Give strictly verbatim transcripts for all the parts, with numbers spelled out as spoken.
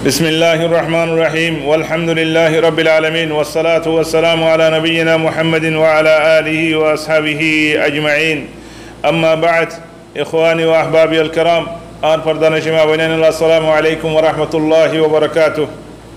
بسم الله الرحمن الرحيم. والحمد لله رب العالمين. والصلاة والسلام على نبينا محمد وعلى آله وأصحابه أجمعين. أما بعد. إخواني وأحبابي الكرام. Añár fordanishín maa boináin ókkol, السلام عليكم ورحمة الله وبركاته.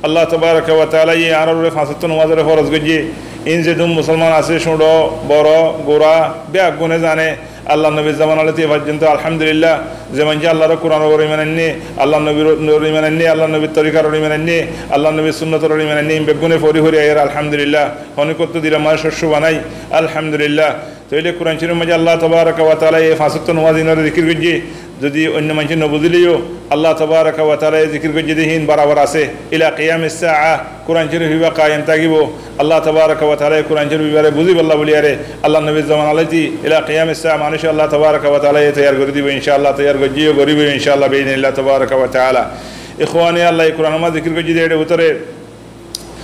Allah tabaraka wa taala ye añárar uore fañs ottó nomazore foroz goijjé. Iín zedún musolman asé, cúñço, boro, gura, beggúne zane. Allar nobir zobon lóti e foijjonto, alhamdulillah, ze maincé Allar Kuranor uore iman ainné, Allar nobir uore iman ainné, Allar nobir torikar uore iman ainné, Allar nobir sunnotor uore iman ainné, iín beggúne fori fori aiyér, alhamdulillah. Honikottu dilor maze cócco banai, alhamdulillah. Tóile Kuran Córifor maze Allah tabaraka wa taala ye fañs ottó nomaz iínore zikir goijjé, zodi oinno maincé no buzíleyó, Allah tabaraka wa taala ye zikir goijjé de híin barabar asé. Ila qiyami saa Kuran Córif ibá kayem tákibo. Allah tabaraka wa taala ye Kuran Córif ibáre buzíbolla buliyaré Allar nobir zobon lóti ila qiyami saa manúic Allah tabaraka wa taala ye toiyar gorí dibo, inshaAllah, toiyar goijjé yó, goríbo yó, inshaAllah, biiznillah tabaraka wa taala. Ikhwani, Allah ye Kuranor maze zikir goijjé de, ér bútore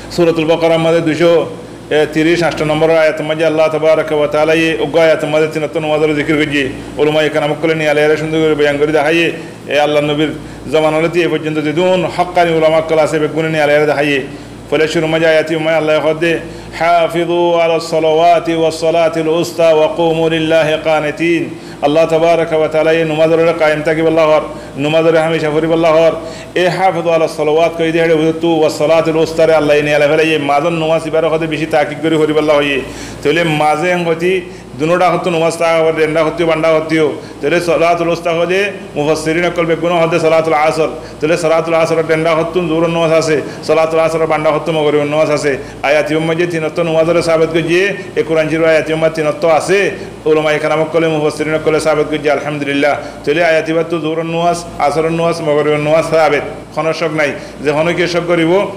Suratul Baqarar maze duicó, e, tiríc, añcto nombor ayator maze Allah tabaraka wa taala ye uggwá ayator maze tin ottó nomazor zikir goijjé. Ulamaye keram ókkole niyalaiyóre cúndor gorí boyan gorí deháiye, e, Allar nobir zobon lóti e foijjonto zedún hókkani ulama ókkol asé, beggúne niyalaiyóre deháiye. Foila cúrur maze ayat ibár maze Allah ye hoódde, حافظوا على الصلوات والصلاة الوسطى وقوموا لله قانتين. Allah tabaraka wa taala ye nomazore kayem tákibolla hoór, nomazore hámica foribolla hoór. E حافظوا على الصلوات hoiyé de, héçe bútottu والصلاة الوسطى re Allah ye niyalai félaiye, mazor nomaz ibáre hoódde beci takid gorí foribolla hoiyé. Tóile maze en hotí dunó dhakottú nomaz táka foré, dhen dhakottú yó, bam dhakottú yó. Tóile Salatul Wusta hoódde mufassirin ókkol beggúne hoódde Salatul Asor. Tóile Salatul Asoror dhen dhakottú Zuhuror nomaz asé, Salatul Asoror bam dhakottú Mogoribor nomaz asé. Ayat ibár maze tin ottó nomazore sabet goijjé, e Kuran Córif ayat ibár maze tin ottó asé. Ulamaye keram ókkole, mufassirin ókkole sabet goijjé, alhamdulillah. Tóile ayat ibáttu Zuhuror nomaz, Asoror nomaz, Mogoribor nomaz sabet, honó cók nai. Ze honó kiyé cók goríbo,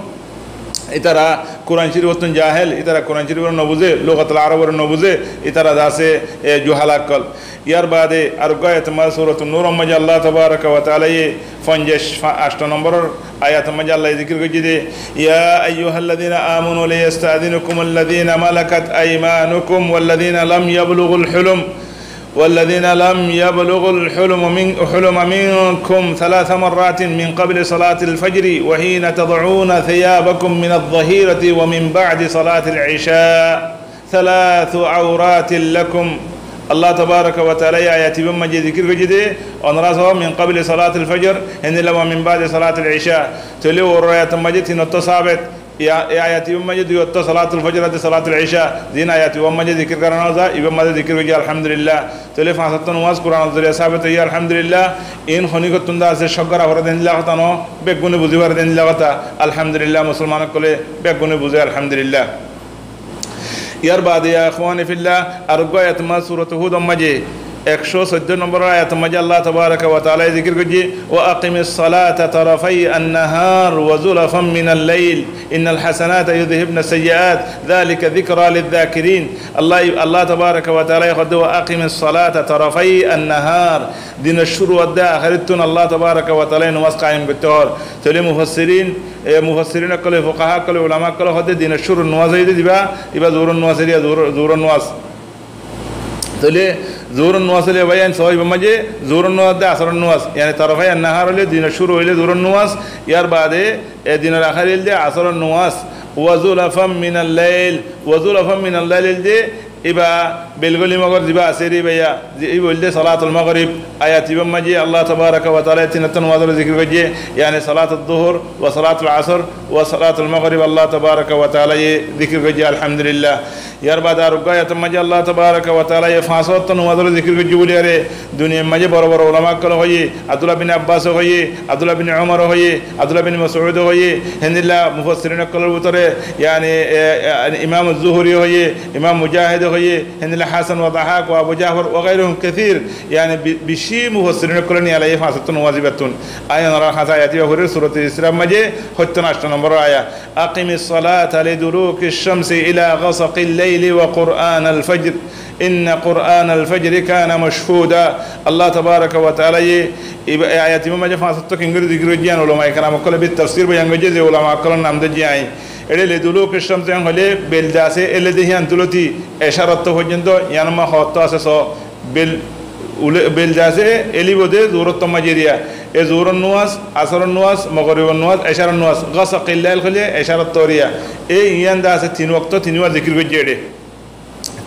ítara Kuran Córifottún jahel, ítara Kuran Córiforé no buzé, lugatul Arobore no buzé, ítara asé, e, juhala ókkol. Yar baade ar uggwá ayat maze Suratul Nuror maze Allah tabaraka wa taala ye fonjac fa-, añcto nombor ayat maze Allah ye zikir goijjé de, يا أيها الذين آمنوا ليستأذنكم الذين ملكت أيمانكم والذين لم يبلغوا الحلم والذين لم يبلغوا الحلم من-، حلم منكم ثلاث مرات من قبل صلاة الفجر وحين تضعون ثيابكم من الظهيرة ومن بعد صلاة العشاء ثلاث عورات لكم. Allah tabaraka wa taala ye ayat ibár maze zikir goijjé de, onora só من قبل صلاة الفجر, héndilla ومن بعد صلاة العشاء. Tóile uoror ayator maze tin ottó sabet, e a-, e ayat ibár maze dui ottó Salatul Fajr ade Salatul Isha, ziín ayat ibár maze zikir gorá no za, ibár maze zikir goijjé, alhamdulillah. Tóile fañs ottó nomaz Kuranor zoriya sabet óiye, alhamdulillah. Iín honíkottún de asé cók gorá foré de endilla hotá no, beggúne buzí faré de endilla hotá, alhamdulillah. Musolman ókkole beggúne buzé, alhamdulillah. Yar baade ya ikhwani fillah, ar uggwá ayat maze Surate Hudor maze ekcó soiddó nombor ayator maze Allah tabaraka wa taala ye zikir goijjé, وأقم الصلاة طرفي النهار وزلفا من الليل إن الحسنات يذهبن السيئات ذلك ذكرى للذاكرين. Allah, Allah tabaraka wa taala ye hoódde, وأقم الصلاة طرفي النهار. Dinor cúru adde ahérottún Allah tabaraka wa taala ye nomaz kayem goitté hoór. Tóile mufassirin, e, mufassirin ókkole, fukaha ókkole, ulama ókkole hoódde dinor cúrur nomaz óiye de ibá, ibá Zuhuror nomaz, ibá Zuhur, Zuhuror nomaz. Tóile Zuhuror nomaz óile bái, en só ibár maze Zuhuror nomaz de Asoror nomaz. Yáni tarafai an-nahar óile dinor cúru óile Zuhuror nomaz, yar baade, e, dinor ahér óile de Asoror nomaz. وزلفا من الليل, وزلفا من الليل óile de ibá belgoli mogor zibá asé re ibá, ya, zi-, ibá óilde Salatul Maghrib. Ayat ibár maze Allah tabaraka wa taala ye tin ottó nomazor zikir goijjé, yáni Salatul Zuhur wa Salatul Asr wa Salatul Maghrib Allah tabaraka wa taala ye zikir goijjé, alhamdulillah. Yar baade ar uggwá ayator maze Allah tabaraka wa taala ye fañs ottó nomazor zikir goijjé buliyaré duniyar maze boro boro ulama ókkole hoiyé, Abdullah bin Abbas e hoiyé, Abdullah bin Umar e hoiyé, Abdullah bin Masud e hoiyé, héndilla mufassirin ókkolor bútore, yáni, e, e, Imam Zuhri e hoiyé, Imam Mujahid e hoiyé, héndilla Hasan wa Dahak wa Abu Jafar wa gairuhum kathir, yáni bi-, beci mufassirin ókkole niyalaiyé fañs ottó nomaz ibáttún. Añí onorar hañsé ayat ibá forir, Surate Israr maze hoittó añcto nombor ayat. أقم الصلاة لدلوك الشمس إلى غسق الليل وقرآن الفجر إن قرآن الفجر كان مشهودا. Allah tabaraka wa taala ye ibá, e ayat ibár maze fañs ottó kengori zikir goijjé yián ulamaye keram ókkole beci tafsir boyan goijjé, ze ulama ókkolor nam dóijji añí. Éçe liduluki shamsi yián hoilé bel de asé, éle de híyan tulóti ecár ottó foijjonto, yián ot ma hoó ottó asé só, bel Ule-, bel de asé, elif de zuhuror ottót maze eriya. E zuhuror nomaz, asóror nomaz, mogoribor nomaz, ecár nomaz. Gosokil lail hoile ecár ottót eriya. E iyan de asé tin wokto, tin wokto zikir goijje ere.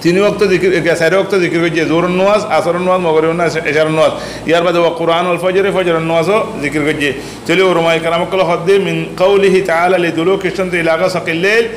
Tin wokto zikir, e, sair wokto zikir goijje. Zuhuror nomaz, asóror nomaz, mogoribor nomaz, ecár nomaz. Yar bade wa Qur'anal fajri, fajror nomaz o zikir goijje. Tóile ulamaye keram okkole hoó de, min qawlihi ta'ala li duluki shamsi ila gosokil lail,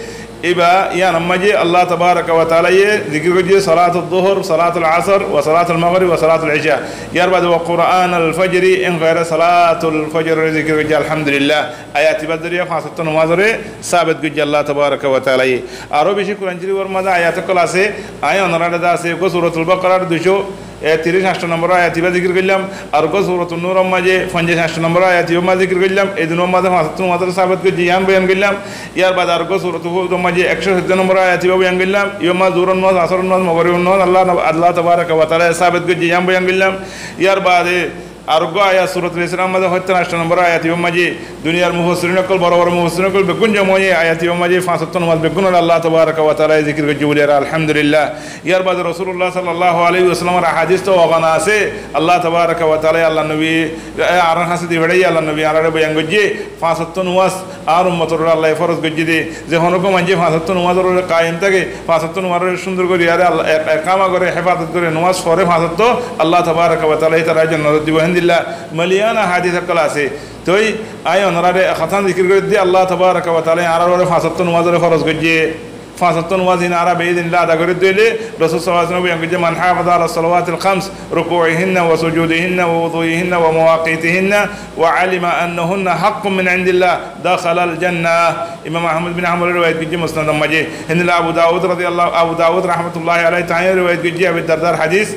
Iba iyanor maze Allah tabaraka wa taala ye zikir goijje salatul zuhur, salatul asr, wa salatul maghrib, wa salatul isha. Yar bade wa Qur'anal fajri, en hoiyore salatul fajr ore zikir goijje, alhamdulillah. Ayat ibar zoriya fañs wokto nomazore sabit goijje Allah tabaraka wa taala ye. Aró beci Quran Shorif or maze ayat okkol asé, añí onorare de asé, uggwá Suratul Baqarar duicó e, tiríc añcto nombor ayat iba zikir goillám, ar uggwá Suratun Nur or maze fonjaic añcto nombor ayat iba zikir goillám, e duno maze fañs wokto nomazore sabit goijje, yián boyan goillám. Yar bade ar uggwá Suratul Hud or maze ekcó soddo nombor ayat iba boyan goillám, iba maze zuhuror nomaz, asóror nomaz, mogoribor nomaz, Allah, Allah tabaraka wa taala sabit goijje, yián boyan goillám. Yar bade ar uggwá ayat Suratul Israr maze hoittor añcto nombor ayat iba maze duniyar mufassirin okkol, boro boro mufassirin okkol beggún joma óiye ayat iba maze fañs wokto nomaz beggún ore Allah tabaraka wa taala zikir goijje buli, ar alhamdulillah. Yar bade Rosulullah sallallahu alaihi wasallam or ahadis to ogan asé, Allah tabaraka wa taala ye Allar nobi, e, añárar hañsé di feçaiye, Allar nobi añárare boyan goijje, fañs wokto nomaz añár ummotor uore Allah ye foroz goijje de, ze hono uggwá maincé fañs wokto nomazor uore kaim táke, fañs wokto nomazore cúndor gorí ar Allah, e, e, ekama gore, hefazot gore, nomaz fore fañs wokto, Allah tabaraka wa taala ye tarare jonnot dibo. Héndilla miliyan ahadis okkol asé. Toi añí onorare e hotán zikir gorí de, Allah tabaraka wa taala ye añárar uore fañs wokto nomazore foroz goijje. Fañs wokto nomaz iín añára beidinillah ada gorí de óile, Rosul sallallahu alaihi wasallam boyan goijje, "Man hafaza ala salawatil khams, ruku'ihinna wa sujudihinna wa wudu'ihinna wa mawaqitihinna wa alima annahunna haqqun min indillah, dakhalal jannah." Imam Ahmad bin Hanbal e riwayat goijje Musnad or maze. Héndilla Abu Dawud radiyallahu, Abu Dawud rahmatullahi alaihi taala e riwayat goijje Abi Dardar hadis.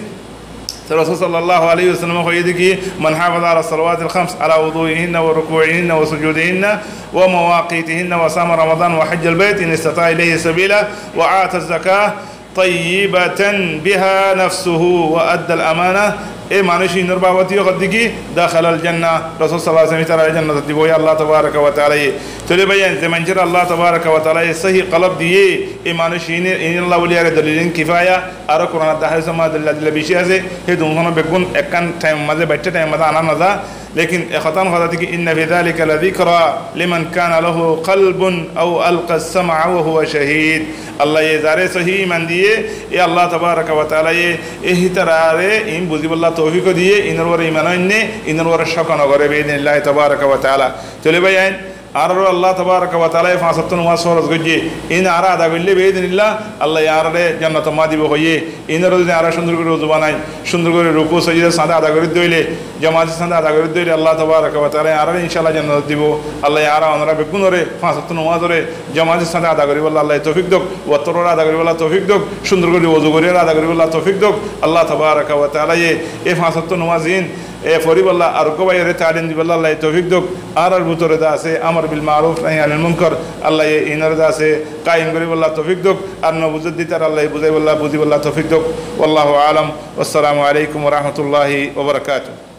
Rosul sallallahu alaihi wasallam hoiye de ki, "Man hafaza ala salawatil khams, ala wudu'ihinna wa ruku'ihinna wa sujudihinna wa mawaqitihinna wa sama Ramadan wa hajjal bayt in istata'a ilayhi sabila wa ata zakah tayyibatan biha nafsuhu wa addal amanah." E manúic inor babot ye hoó de ki, "Dakhalal jannah." Rosul sallallahu alaihi wasallam ye tarare jonnot dibo, ya Allah tabaraka wa taala ye. Tóile bái, ze maincóre Allah tabaraka wa taala ye sóhi kolb diye, e manúic in, in Allah buli ar dolilin kifaya, aró Quran ar hadis or maze dilla dilla beci asé, hé dun hono beggún ekkán thaim or maze, baitta thaim or maze ana no za. Lekin e hotán hotá de ki, "Inna fi dhalika la dhikra liman kana lahu qalbun aw alqa as-sam'a wa huwa shahid." Allah ye zare sóhi iman diye, e Allah tabaraka wa taala ye e hitarare in buzibolla toufik o diye, inor uore iman o ainne, inor uore cok no gore, biidhnillahi tabaraka wa taala. Tóile bái, añárar uore Allah tabaraka wa taala ye fañs wokto nomaz foroz goijje. Iín añára ada goille biidhnillah, Allah ye añárare jonnot or maze dibo hoiye. Iínore zodi añára cúndor gorí uzu banai, cúndor gorí ruku sojida sáñte ada gorí de óile, jomaator sáñte ada gorí de óile, Allah tabaraka wa taala ye añárare inshallah jonnot dibo. Allah ye añára onora beggúnore fañs wokto nomazore jomaator sáñte ada goríbolla Allah ye toufik douk, woktor uore ada goríbolla toufik douk, cúndor gorí uzu gorí ada goríbolla toufik douk. Allah tabaraka wa taala ye e fañs wokto nomaz iín e foribolla ar uggwá báiyore talim dibolla Allah ye toufik douk. Añárar bútore de asé amr bil maruf, nahy anil munkar, Allah ye inore de asé kaim goríbolla toufik douk. Ar no buzé de ítare Allah ye buzaibolla, buzibolla toufik douk. Wallahu a'lam. Wassalamu alaikum wa rahmatullahi wa barakatuh.